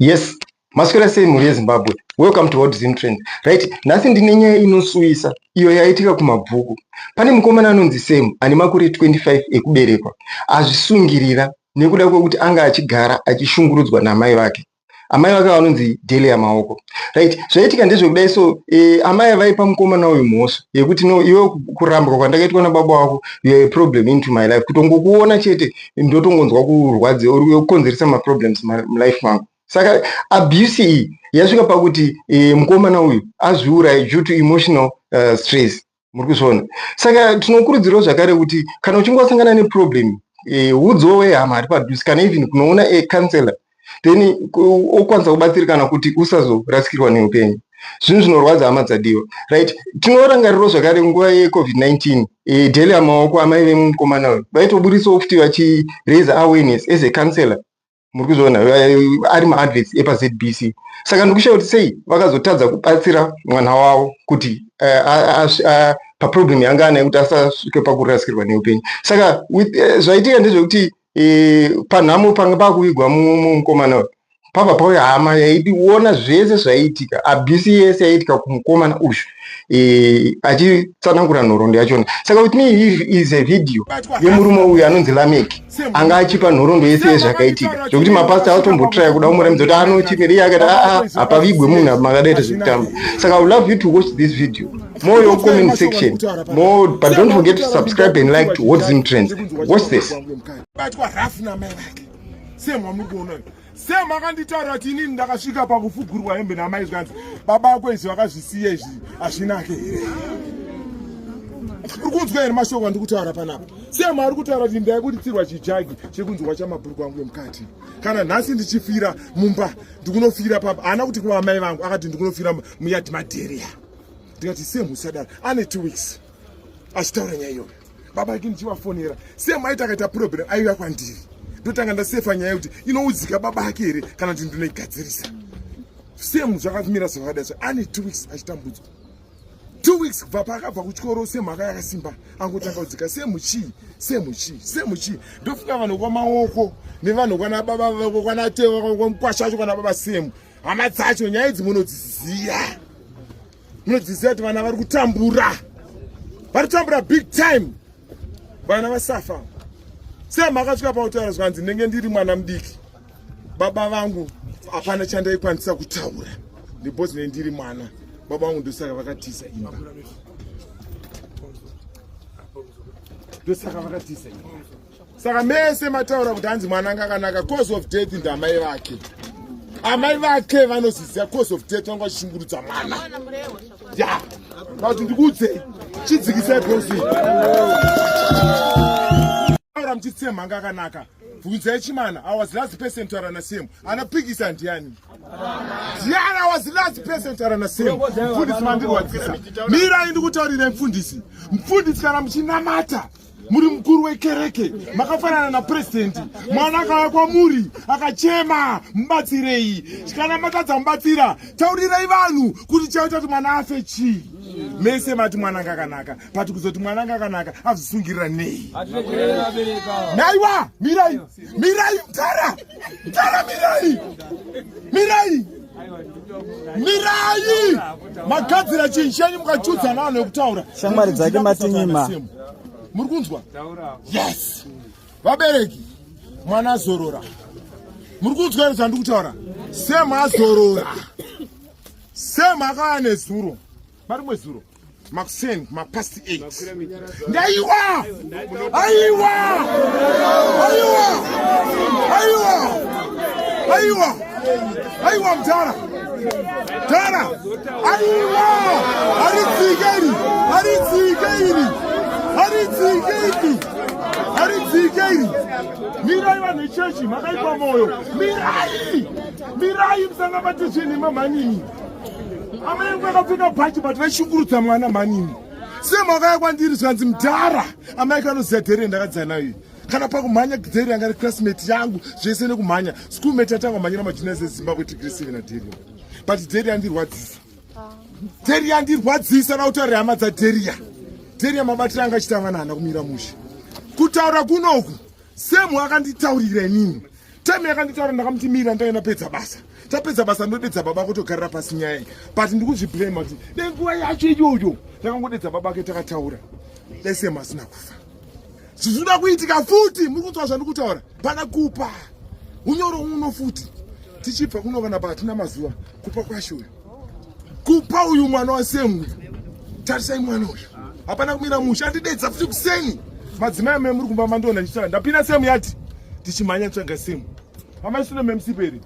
Yes, maswera sei mhuri yeZimbabwe. Welcome to Hot Zim Trends. Right, nhasi ndine nyaya inosuwisa iyo yaitika kumabvuku. Pane mukomana anonzi Sam ane makore 25 ekuberekwa. Azvisungirira nekuda kwekuti anga achigara achishungurudzwa namai vake. Amai vake vanonzi Delia Maoko. Right, zvaitika ndezvekudai so amai vaipa mukomana uyu mhosva yekuti no iwe kurambwa kwandakaitwa nababa wako you are a problem into my life. Kutongokuona chete ndotongonzwa kurwadziwa uri kukonzeresa maproblems mulife mangu. Saka abuse iyi yasvika pakuti mukomana uyu azviuraye due to emotional stress. Muri kuzviona? Saka tinokurudzirawo zvakare kuti kana uchinge wasangana neproblem udzowo wehama ari padhuze kana even kunoona a counselor then okwanisa kubatsirikana kuti usazorasikirwa neupenyu. Zvinhu zvinorwadza hama dzadiwa. Right, tinorangarirawo zvakare nguva yeCovid-19 Delia Maoko amai vemukomana uyu vaitoburitsawo futi vachiraise awareness as a counselor. Muri kuzviona ari maadverts epaZBC. Saka ndikushaya kuti sei vakazotadza kubatsira mwana wavo kuti paproblem yanga anayo kuti asasvike pakurasikirwa neupenyu. Saka zvaitika ndezvekuti panhamo panga pakuvigwa mukomana uyu pabva pauya hama yaiona zvese zvaiitika, abuse yese yaiitika kumukomana uyu achitsanangura nhoroondo yachona. Saka with me is a video yemurume uyu anonzi Lamek anga achipa nhoroondo yese yezvakaitika, zvekuti mapastor atombotraya kuda kumuramidza kuti anochimira, iye akati aa hapavigwe munhu makadaita zvekutamba. Saka I would love you to watch this video. More your comment section more, but don't forget to subscribe and like to Hot Zim Trends. Watch this. Batwa rafu namai vake semwa muri kuona sema akanditaura kuti inini ndakasvika pakufugurwa hembe namai zvikanzi baba ako izvi vakazvisiya izvi hazvinake here. Uri kunzwa here mashoko andiri kutaura panapa? Sema ari kutaura kuti ndaibuditsirwa chijagi chekunzwa chamabhuruku angu emukati. Kana nhasi ndichifira mumba ndikunofira papa. Haana kuti kuva amai vangu, akati ndikunofira muyadhi madheria. Ndikati semu usadaro. Ane 2 weeks achitaura nyaya iyoyo. Baba ake ndichivafonera. Semu aiti akaita problem aiuya kwandiri. Ndotanga ndasefa nyaya yekuti inoudzika baba ake here kana kuti ndinoigadzirisa. Semu zvakamira zvakadai so ane 2 weeks achitambudzwa. 2 weeks kubva paakabva kuchikoro semu akaya akasimba angotanga kudzika semu chii semu chii semu chii. Ndofunga vanhu kwamaoko nevanhu kwana baba vako kwana tewa kwamukwasha wacho kwana baba semu hama dzacho nyaya idzi munodziziya. Munodziziya kuti vana vari kutambura. Vari kutambura big time. Vana vasafa. Semu akasvika pakutaura zvanzi ndenge ndiri mwana mudiki. Baba vangu hapana chandaikwanisa kutaura. Because ne ndiri mwana. Baba vangu ndosaka vakatiza imba. Ndosaka vakatiza imba. Saka mese mataura kuti hanzi mwana anga akanaka, cause of death ndamai vake. Amai vake vanoziziva cause of death vanga vachishungurudza mwana. Ya, kuti ndikuudzei, chidzikisai bosi. Taura muchitsema anga akanaka. Bvunzai Chimana, I was last person taura naSemu. Anopikisa ndiani? Ndiani? I was last person taura naSemu. Mfundisi mandirwadzisa. Mirai ndikutaurire mfundisi. Mfundisi kana muchinamata muri mukuru wekereke makafanana napresident. Mwana akauya kwamuri akachema, mubatsirei. Kana matadza mubatsira, taurirai vanhu kuti chaita kuti mwana afe chii. Mese mati mwana anga akanaka, but kuzoti mwana anga akanaka azvisungirira nei? Naiwa, mirai, mirai mtara, mtara mirai, mirai, mirai. Magadzira chinhu chenyu mukachudza navanhu vekutaura. Shamwari dzake matinyima. Muri kunzwa? Yes. Vabereki, mwana azorora. Muri kunzwa here zvandiri kutaura? Semu azorora. Semu akauya nezuro. Marimwe zuro. Makuseni, mapast 8. Ndaiwa! Aiwa! Aiwa! Aiwa! Aiwa! Aiwa mtara! Tara! Aiwa! Haritsike iri! Haritsike iri! Haritsike iri! Haritsike iri! Mirai vanhu vechechi makaipa moyo. Mirai! Mirai musangabate zvinhu mamhanini. Amai vakapfeka bhachi but vaishungurudza mwana mhanini. Semu akauya kwandiri zvanzi mudhara. Amai kanoziva dhere ndakadzana nayo. Kana pakumhanya dhere yanga iri classmate yangu zvese nekumhanya. Schoolmate atanga kumhanyira majuniors eZimbabwe degree 7 nadhere. But dhere yandirwadzisa. Dhere yandirwadzisa nautaurira hama dzaDheria. Dheria mabatiro anga achiita vana haana kumira mushe. Kutaura kunoku Semu akanditaurira inini. Time yakanditaura ndakamuti mira ndaenda pedza basa. Tapedza basa ndodedza baba kutogarira pasi nyaya iyi, but ndikuzviblame kuti nenguva yacho iyoyo takangodedza baba ke takataura, dai Semu asina kufa. Zvinoda kuitika futi, muri kunzwa zvandikutaura? Pana kupa unyoro uno futi tichibva kuno kana patina mazuva kupa kwashe uyu, kupa uyu mwana waSemu. Tarisai mwana uyu, hapana kumira musha, andidedza futi kuseni. Madzimai ame muri kumba mandiona ndichitaura, ndapinda Semu yati tichimhanya tsvaga Semu. Amaisine memsiperi.